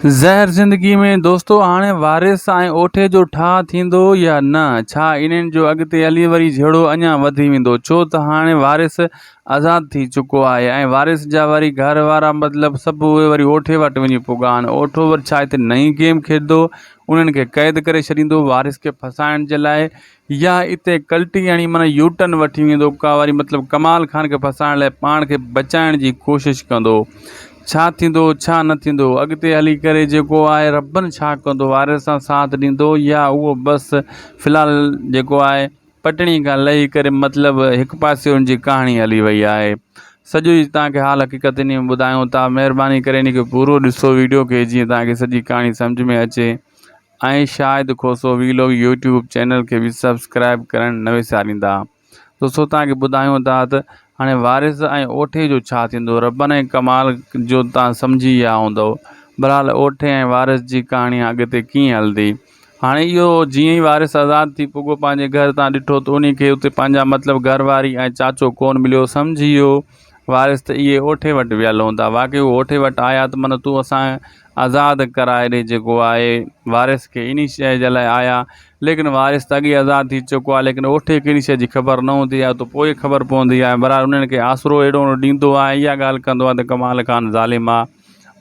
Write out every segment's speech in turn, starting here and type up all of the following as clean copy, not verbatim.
زهر زندگي ۾ دوستو هاڻي وارث ۽ اوٺي جو ٺاهه ٿيندو يا نه؟ ڇا انهن جو اڳتي هلي وري جهيڙو اڃا وڌي ويندو؟ ڇو ته هاڻي وارث آزاد ٿي چڪو آهي ۽ وارث جا وري گهر وارا مطلب سڀ اهي وري اوٺي وٽ وڃي پڳا آهن. اوٺو وري ڇا هتي نئين گيم کيڏندو؟ انهن کي قيد ڪري ڇڏيندو وارث کي ڦاسائڻ جي لاء يا اتي ڪلٽي هڻي معنيٰ يوٽرن وٺي ويندو ڪا واري مطلب ڪمال خان کي ڦاسائڻ لاء پاڻ کي بچائڻ جي ڪوشش ڪندو ڇا ٿيندو ڇا نه ٿيندو اڳتي هلي ڪري جيڪو آهي ربن ڇا ڪندو وارث سان ساٿ ڏيندو يا اهو بس في الحال جيڪو آهي پٽڻي کان لهي ڪري مطلب هڪ پاسي ان جي ڪهاڻي هلي وئي آهي سڄو ئي توهان کي حال حقيقت انهي ۾ ٻڌايون ٿا مهرباني ڪري انهي کي پورو ڏسو ويڊيو کي جيئن توهان کي سڄي ڪهاڻي سمجهه ۾ اچي ۽ Shahid Khoso vlog YouTube channel کي به سبسڪرائب ڪرڻ نه وساريندا دوستو توهان کي ٻڌايون ٿا ته هاڻي وارث ۽ اوٺي جو ڇا ٿيندو ربن ۽ ڪمال جو توهان سمجهي ويا هوندو بهرحال اوٺي ۽ وارث جي ڪهاڻي اڳتي ڪيئن هلندي هاڻي اهو جيئن ئي وارث آزاد ٿي پڳو پنهنجي گهر تان ڏٺو ته انهي کي اتي پنهنجا مطلب گهر واري ۽ چاچو ڪون مليو سمجهي ويو وارث ته اهي اوٺي وٽ ويل هوندا واقعي هو اوٺي وٽ آيا ته من تون اسان آزاد ڪرائي ڏي جيڪو آهي وارث کي انهي شيء جي لاء آيا ليڪن وارث ته اڳي آزاد ٿي چڪو آهي ليڪن اوٺي کي انهي شيء جي خبر نه هوندي آهي ته پوء خبر پوندي آهي برحال انهن کي آسرو اهڙو ڏيندو آهي اها ڳالهه ڪندو آهي ته ڪمال خان ظالم آهي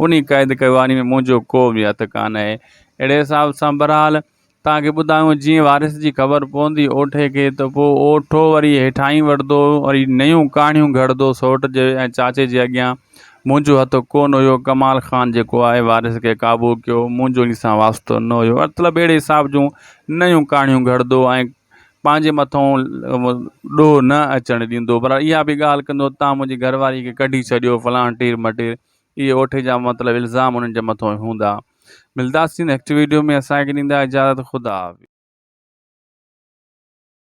انهي قيد ڪيو آهي انهي ۾ منهنجو ڪو به هٿ ڪانهي اهڙي حساب سان برحال توهان کي ٻڌايون جيئن وارث جي خبر پوندي اوٺي کي ته پوء اوٺو وري هيٺاهين وٺندو وري نيون ڪهاڻيون گهڙندو سئوٽ جي ۽ چاچي جي اڳيان منهنجو هٿ ڪونه هيو ڪمال خان جيڪو آهي وارث کي قابو ڪيو منهنجو ان سان واسطو نه هيو مطلب اهڙي حساب جون نيون ڪهاڻيون گهڙندو ۽ پنهنجي مٿون ڏوهه نه اچڻ ڏيندو پر اها به ڳالهه ڪندو توهان منهنجي گهر واري کي ڪڍي ڇڏيو فلاڻ ٽير مٽير اهي اوٺي جا مطلب الزام انهن جي مٿون هوندا ملداسين نيڪسٽ ويڊيو ۾ اسان کي ڏيندا اجازت خدا حافظ.